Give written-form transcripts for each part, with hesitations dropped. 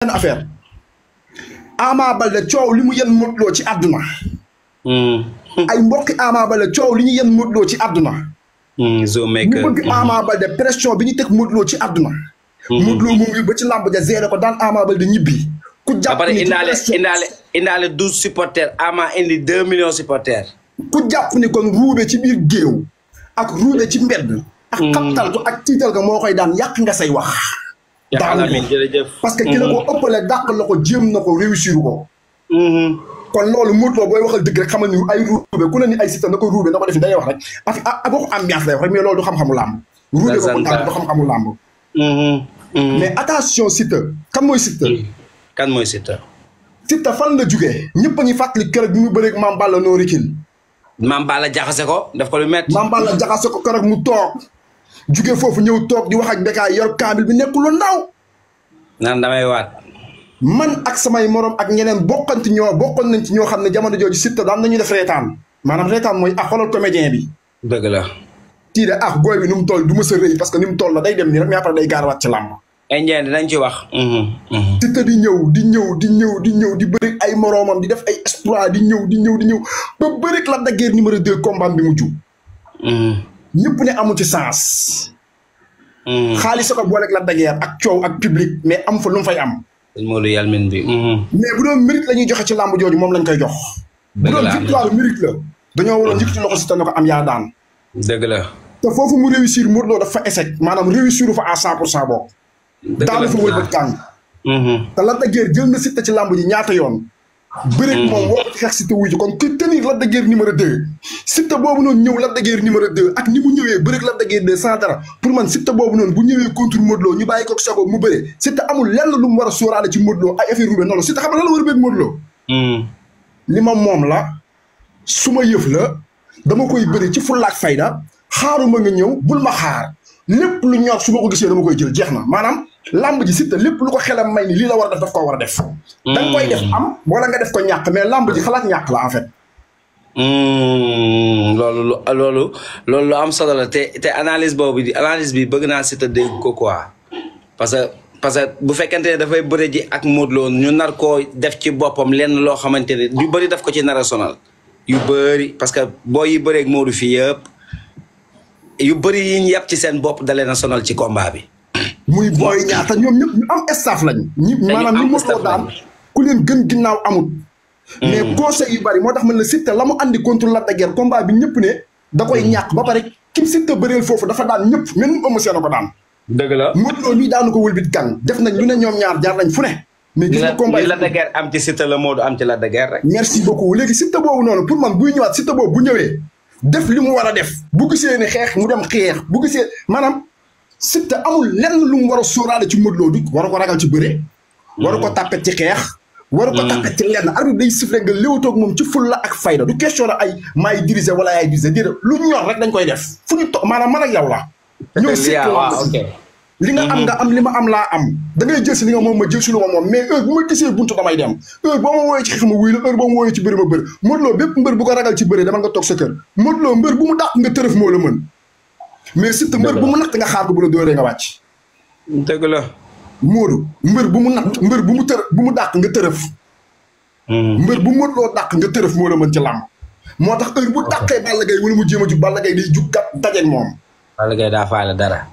benn affaire Ama Baldé coow li mu yen Modou Lo ci àdduna ay mbokki Ama Baldé coow li ñu yen Modou Lo ci àdduna ñu bëgg Ama Baldé pression bi ñu teg Modou Lo ci àdduna Modou Lo mu ngi ba ci làmb ja géré ko daan Ama Baldé ñibbi ku jàpp ni indaale 12 supporters Ama indi 2 millions supporters ku jàpp ni kon ruube ci biir géew ak ruube ci mbedd ak xaptal ko ak tiital ko moo koy daan yàq nga say wax parce que ki la ko ëppale dàq la ko jéem na ko réussir ko kon loolu Modou Lo booy waxal dëgg rek xamal ni ay ruube ku ne ni ay Siteu na ko ruube na ko def day wax rek waxu ambiance lay wax rek mais loolu du xam-xamu làmb ruube ko ko daan du xam-xamu làmb mais attention Siteu kan mooy Siteu kan mooy Siteu Siteu fan la jugee ñëpp a ngi fàttali keroog bi mu bëreeg Mame Balla no rekil Mame Balla jaxase ko def ko lu métti Mame Balla jaxase ko keroog mu toog jugee foofu ñëw toog di wax ak Bécaye yor kaamil bi nekkul lu ndaw naan damay waat man ak samay morom ak ñeneen bokkoon nañ ci ñoo xam ne jamono jooju Siteu daan nañu def reetaan maanaam reetaan mooy xoolal comédien bi dëgg la tii de gooy bi nu mu toll du ma sa rëy parce que ni mu toll la day dem nii rek mais après day gaarawaat ci làmb indien dinañ ci wax Siteu di ñëw di bëri ay moromam di def ay exploit di ñëw ba bëri Lac de Guiers numéro 2 combat bi mujj ñëpp ne amu ci sens xaalis ko booleeg Lac de Guiers ak coow ak public mais am fa lu mu fay am Modou Yalmin bi mais bu doon mérite la ñuy joxe ci làmb jooju moom lañ koy jox bu doon victoire mérite la dañoo waroon yëkkati loxo Siteu na ko am yaa daan dëgg la te foofu mu réussir Modou Lo dafa échec maanaam réussir fa à 100% boobu daanu fa wëlbat kàng te Lac de Guiers jël na Siteu ci làmb ji ñaata yoon bëreeg moom woo xeex Siteu wuy ji kon ku tenir Lac de Guiers numéro 2 Siteu boobu noonu ñëw Lac de Guiers numéro 2 ak ni mu ñëwee bëreeg Lac de Guiers 2 sans dara pour man Siteu boobu noonu bu ñëwee contre Modou Lo ñu bàyyi ko sago mu bëre Siteu amul lenn lu mu war a sóoraale ci Modou Lo ay affaire rubé noonu Siteu xam nga lan la war a bëgg Modou Lo li ma moom la su ma yëf la dama koy bëri ci fulla ak fayda xaaruma nga ñëw bul ma xaar lépp lu ñor su ma ko gisee dama koy jël jeex na maanaam lamb ji Siteu lépp lu ko xelam may ni lii la war a def daf koo war a def da nga koy def am wala nga def ko ñàkk mais lamb ji xalaat ñàkk la en fait loolu lu am solo la te analyse boobu analyse bi bëgg naa Siteu dégg ko quoi parce que bu fekkente ne dafay bëre ji ak Modou Lo ñu nar koo def ci boppam lenn loo xamante ne yu bëri daf ko ci nar a sonal yu bëri parce que boo yi bëreeg Modou fii yëpp yu bëri yi ñu yàpp ci seen bopp dalee na sonal ci combat bi muy booy ñaata ñoom ñëpp ñu am staff lañ maanaam ñu Modou Lo daan ku leen gën ginnaaw amut mais conseil yu bëri moo tax man la Siteu la mu andi contre Lac de Guiers combat bi ñëpp ne da koy ñàkk ba pare kim Siteu bëreel foofu dafa daan ñëpp même Eumeu Sène ko daan dëgg la Modou Lo nii daanu ko wëlbit kan def nañ lu ne ñoom ñaar jaar nañ fu ne mais gis nga combat yi Lac de Guiers am ci Siteu la Modou am ci Lac de Guiers rek merci beaucoup léegi Siteu boobu noonu pour man buy ñëwaat Siteu boobu bu ñëwee def li mu war a def bu gisee ne xeex mu dem xeex bu gisee maanaam Siteu amul lenn lu mu war a sóoraale ci Modou Lo du waru ko ragal ci bëre waru ko tàppet ci xeex waru ko tàppet ci lenn arbitre day sifflé nga léewatoog moom ci fulla ak fayda du question la ay maay diriger wala ay diriger déedéet lu ñor rek dañ koy def fu ñu to maanaam man ak yow la ñëw Siteu li nga am nga am li ma am laa am da ngay jël si li nga moom ma jël si lu ma moom mais heure bu ma gisee buntu damay dem heure boo ma wooyee ci xeex ma wuy la heure boo ma wooyee ci bëri ma bëri Modou Lo bépp mbër bu ko ragal ci bëri dama nga toog sa kër Modou Lo mbër bu mu dàq nga tërëf moo la mën mais Siteu mbër bu mu natt nga xaar ko bu la dóoree nga wàcc dëgg la Modou mbër bu mu natt mbër bu mu bu mu dàq nga tërëf mbër bu Modou Lo dàq nga tërëf moo la mën ci làmb moo tax heure bu dàqee Balla Gaye wala mu jéem a jug Balla Gaye day jug kat dajeeg moom Balla Gaye daa faale dara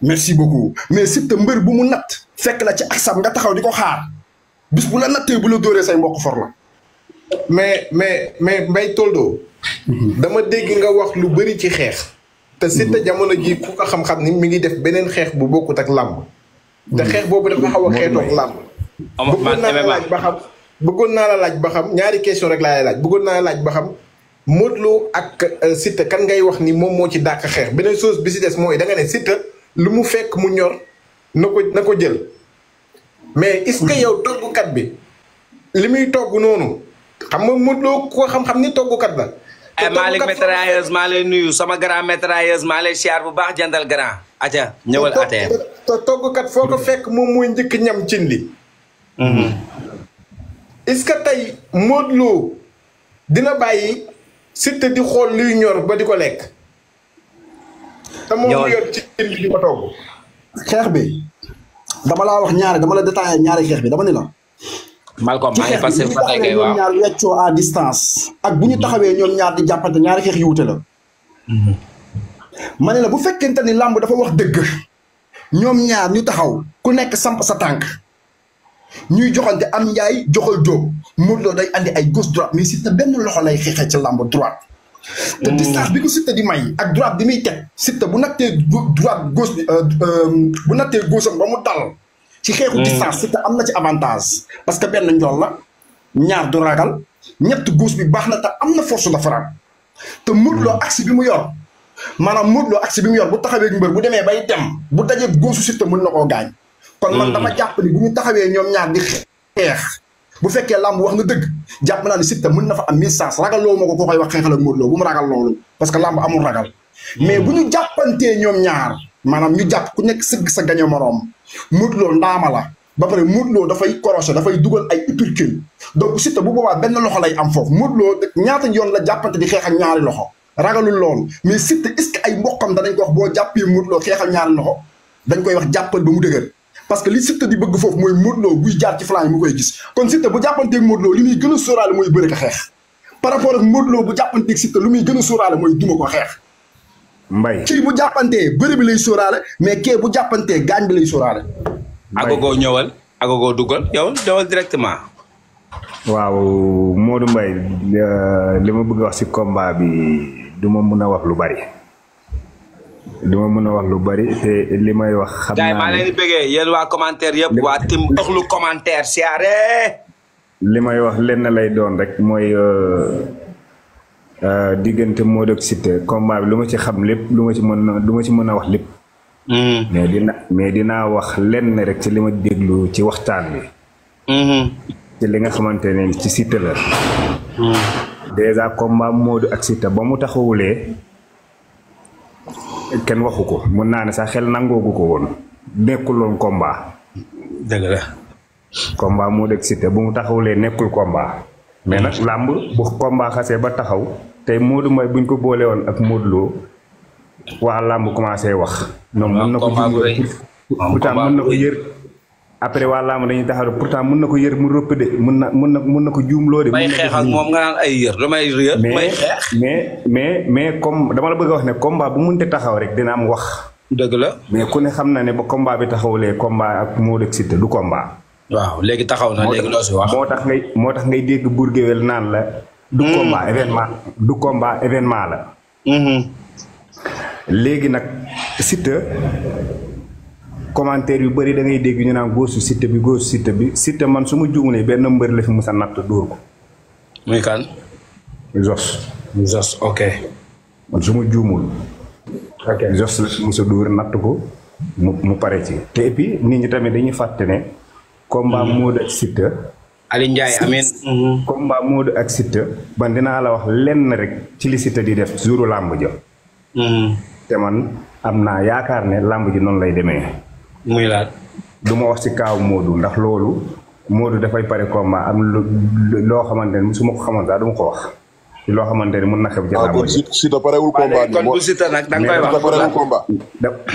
merci beaucoup mais Siteu mbër bu mu natt fekk la ci aksam nga taxaw di ko xaar bis bu la nattee bu la dóoree say mbokk for la mais Mbaye Toldo dama dégg nga wax lu bëri ci xeex te Siteu jamono ji ku ko xam-xam ni mi ngi def beneen xeex bu bokkut ak làmb te xeex boobu dafa xaw a xeetoog làmb bëggoon naa la laaj ba xam ñaari question rek laa lay laaj bëggoon naa la laaj ba xam Modou Lo ak Siteu kan ngay wax ni moom moo ci dàq xeex beneen chose bi si des mooy da nga ne Siteu lu mu fekk mu ñor na ko jël mais est-ce que yow toggukat bi li muy togg noonu xam nga Modou Lo ko xam-xam ni toggukat la. te Malick métrailleuse maa lay nuyu sama grand métrailleuse maa lay siyaar bu baax jëndal grand. atia ñëwal atee te toggukat foo ko fekk moom mooy njëkk ñam cin li. est-ce que tey Modou Lo dina bàyyi Siteu di xool luy ñor ba di ko lekk. te moom mu yor ci cin li di ko togg. xeex bi dama laa wax ñaari dama la détaillé ñaari xeex bi dama ni la. Malcolm ci maa ngi xeex passé bi bu ñu ba tey taxawee kay ñoom waaw. ñaar weccoo à distance. ak bu ñu taxawee ñoom ñaar di jàppante ñaari xeex yu wute la. ma ne la bu fekkente ni làmb dafa wax dëgg. ñoom ñaar ñu taxaw ku nekk samp sa tànk. ñuy joxante am njaay joxal jóob Modou Lo day andi ay gauche droite mais Siteu benn loxo lay xeexee ci làmb droite. te distance bi ko Siteu di may ak droite bi muy teg Siteu bu nattee droite gauche bi bu nattee gauche am ba mu dal. ci xeexu distance Siteu am na ci avantage. parce que benn njool la ñaar du ragal ñett gauche bi baax na te am na force de frappe. te Modou Lo axe bi mu yor maanaam Modou Lo axe bi mu yor bu taxawee mbër bu demee bay dem bu dajee gauche Siteu mën na koo gaañ. kon man dama jàpp ni bu ñu taxawee ñoom ñaar di xeex bu fekkee làmb wax nga dëgg jàpp naa ne Siteu mën na fa am 1000 chance ragal loo ma ko koy wax xeexal ak Modou Lo bu mu ragal loolu parce que làmb amul ragal. mais bu ñu jàppantee ñoom ñaar maanaam ñu jàpp ku nekk sëgg sa gaño moroom Modou Lo ndaama la ba pare Modou Lo dafay crochet dafay dugal ay uppercut donc Siteu bu boobaa benn loxo lay am foofu Modou Lo ñaata yoon la jàppante di xeex ak ñaari loxo ragalul loolu mais Siteu est-ce que ay mbokkam danañ ko wax boo jàppee Modou Lo xeexal ñaari loxo dañ koy wax jàppal ba mu dëgër. parce que li Siteu di bëgg foofu mooy Modou Lo buy jaar ci flanc yi mu koy gis kon Siteu bu jàppanteeg Modou Lo li muy gën a sóoraale mooy bëre ko xeex par rapport ak Modou Lo bu jàppanteeg Siteu lu muy gën a sóoraale mooy duma ko xeex. Mbaye kii bu jàppantee bëre bi lay sóoraale mais kee bu jàppantee gaañ bi lay sóoraale. Agogo ñëwal Agogo dugal yow ñëwal directement. waaw Modou Mbaye li ma bëgg a wax ci combat bi du ma mën a wax lu bari. duma mën a wax lu bari te li may wax. xam naa ne maa leen di bëggee yéen waa commentaire yëpp. waa tim ëxlu commentaire siyaare. li may wax lenn lay doon rek mooy diggante Modou ak Siteu combat bi lu ma ci xam lépp lu ma ci mën a wax lépp. mais dinaa wax lenn rek ci li ma déglu ci waxtaan bi. ci li nga xamante ne ci Siteu la. déjà combat Modou ak Siteu ba mu taxawulee. kenn waxu ko mën naa ne sax xel nangoogu ko woon nekkul woon combat. dëgg la. combat Modou ak Siteu bu mu taxawulee nekkul combat. mais nag làmb bu combat xasee ba taxaw tey Modou Mbaye buñ ko boole woon ak Modou Lo waa làmb commencé wax. ñoom mën na ko pourtant mën na ko yër. après waa làmb dañuy taxaw pourtant mën na ko yër mu rëpp de mën na ko juumloo de. may xeex ak moom nga naan ay yër damay yër may xeex. mais comme dama la bëgg a wax ne combat bu mënte taxaw rek dina am wax. dëgg la. mais ku ne xam na ne ba combat bi taxawulee combat ak Modou ak Siteu du combat. waaw léegi taxaw na léegi loo si wax. moo tax ngay dégg Bour Gueweul naan la. du combat événement la. léegi nag Siteu. commentaire yu bëri da ngay dégg ñu naan góosu Siteu bi Siteu man su ma juumlee benn mbër la fi musa natt dóor ko. muy kan. Zos ok. man su ma juumul. ok Zos la fi musa dóor natt ko mu pare ci. te et puis nit ñi tamit dañuy fàtte ne. combat Modou ak Siteu. Aliou Ndiaye amiin. combat Modou ak Siteu. ban dinaa la wax lenn rek ci li Siteu di def jouru làmb ja. te man am naa yaakaar ne làmb ji noonu lay demee. muy laat. du ma wax ci kaaw Modou ndax loolu Modou dafay pare combat am loo xamante ne su ma ko xamoon sax du ma ko wax ci loo xamante ne mën na xew. jàllale kon Siteu parewul combat kon bu Siteu nag da nga koy wax. parewul combat.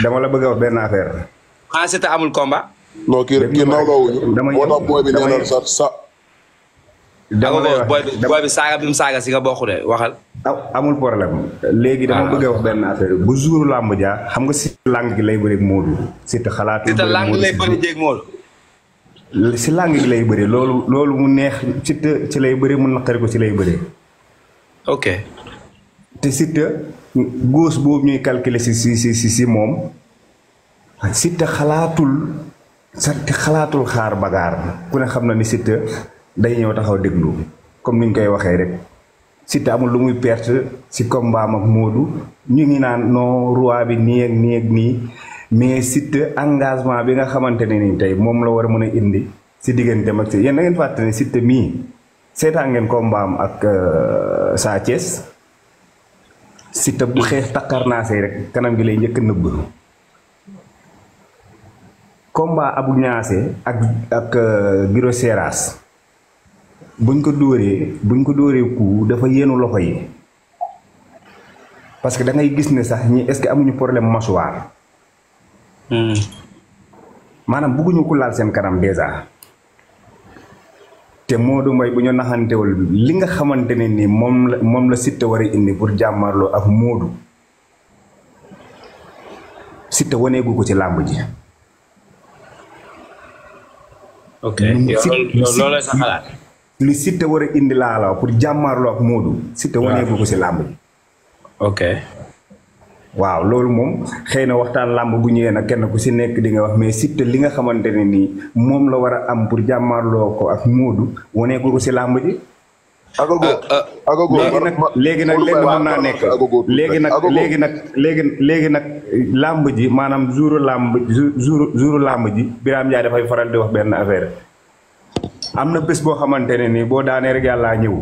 dama la bëgg a wax benn affaire. xanaa Siteu amul combat. non kii nawloowuñu. dama moo tax booy bi nee na sa. dama lay wax booy bi saaga bi mu saaga si nga bokk de waxal. amul problème léegi dama bëgg a wax benn affaire bu jour làmb ja xam nga si làng gi lay bëri Modou. Siteu xalaatu Siteu làng lay bëri jéeg Modou. si làng gi lay bëri loolu mu neex Siteu ci lay bëri mu naqari ko ci lay bëri. ok. te Siteu góos boobu ñuy calculer si moom Siteu xalaatul xaar bagaar ku ne xam na ni Siteu day ñëw taxaw déglu comme ni ñu koy waxee rek. Siteu amul lu muy perte ci combat ak Modou ñu ngi naan non roi bi nii ak nii ak nii mais Siteu engagement bi nga xamante ne ni tey moom la war a mën a indi ci digganteem ak yéen da ngeen fàtte ne Siteu mii seetaan ngeen combat am ak Sa Thiès Siteu bu xeex takkarnaasee rek kanam gi lay njëkk a nëbb. combat Abou Niassé ak Giro Seras. buñ ko dóoree ku dafa yéenu loxo yi parce que da ngay gis ne sax ñi est-ce que amuñu problème mâchoire. maanaam bëgguñu ku laal seen kanam dèjà te Modou Mbaye bu ñu naxantewul li nga xamante ne ni moom la Siteu war a indi pour jàmmarloo ak Modou Siteu waneegu ko ci làmb ji. ok loolu sa xalaat. li Siteu war a indi laa la pour jàmmarloo ak Modou. Siteu waneegu ko ci làmb ji. ok. waaw loolu moom xëy na waxtaan làmb bu ñëwee nag kenn ku si nekk di nga wax mais Siteu li nga xamante ne nii moom la war a am pour jàmmarloo ko ak Modou waneegu ko si làmb ji. Agogo léegi nag lenn mën naa nekk léegi nag làmb ji maanaam jouru làmb ji Birame Ndiaye dafay faral di wax benn affaire am na bés boo xamante ne nii boo daanee rek yàllaa ñëw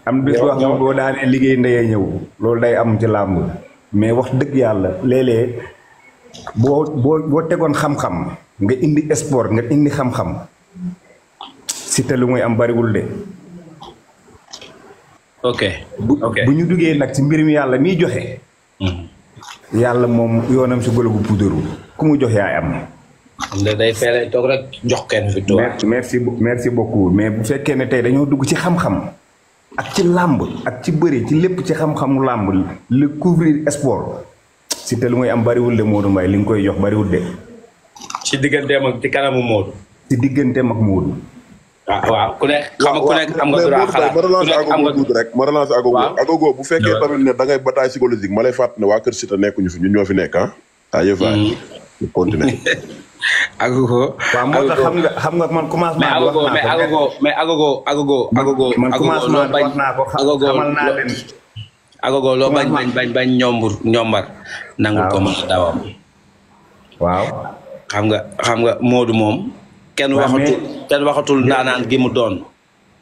am na bés boo xam ne boo daanee liggéey ndeyee ñëw loolu day am ci làmb mais wax dëgg yàlla léeg-léeg boo tegoon xam-xam nga indi sport nga indi xam-xam Siteu lu muy am bariwul de. ok bu ñu duggee nag ci mbir mi yàlla miy joxe. yàlla moom yoonam si golo bu puudaru ku mu jox yaay am. day fere toog rek jox kenn fi toog. merci beaucoup mais bu fekkee ne tey dañoo dugg ci xam-xam ak ci làmb ak ci bëri ci lépp ci xam-xamu làmb le couvrir sport Siteu lu muy am bariwul de Modou Mbaye li nga koy jox bariwul de. ci digganteem ak ci kanamu Modou. ci digganteem ak Modou. waaw ku nekk am nga droit xalaat ma relancer Agogo bu fekkee tamit ne da ngay bataille psychologique ma lay fàttali ne waa Kër Siteu nekkuñu fi ñun ñoo fi nekk yëf ñu continuer. Agogo. waaw moo tax xam nga man commencement. mais Agogo. man commencement wax naa ko xamal naa leen. Agogo loo bañ ñombar. nangu ko mën a dawam. waaw. xam nga Modou moom. kenn waxatul ndaanaan gi mu doon.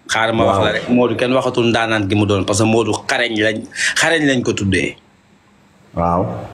xaaral ma wax la rek Modou kenn waxatul ndaanaan gi mu doon parce que Modou xareñ lañ ko tuddee. waaw.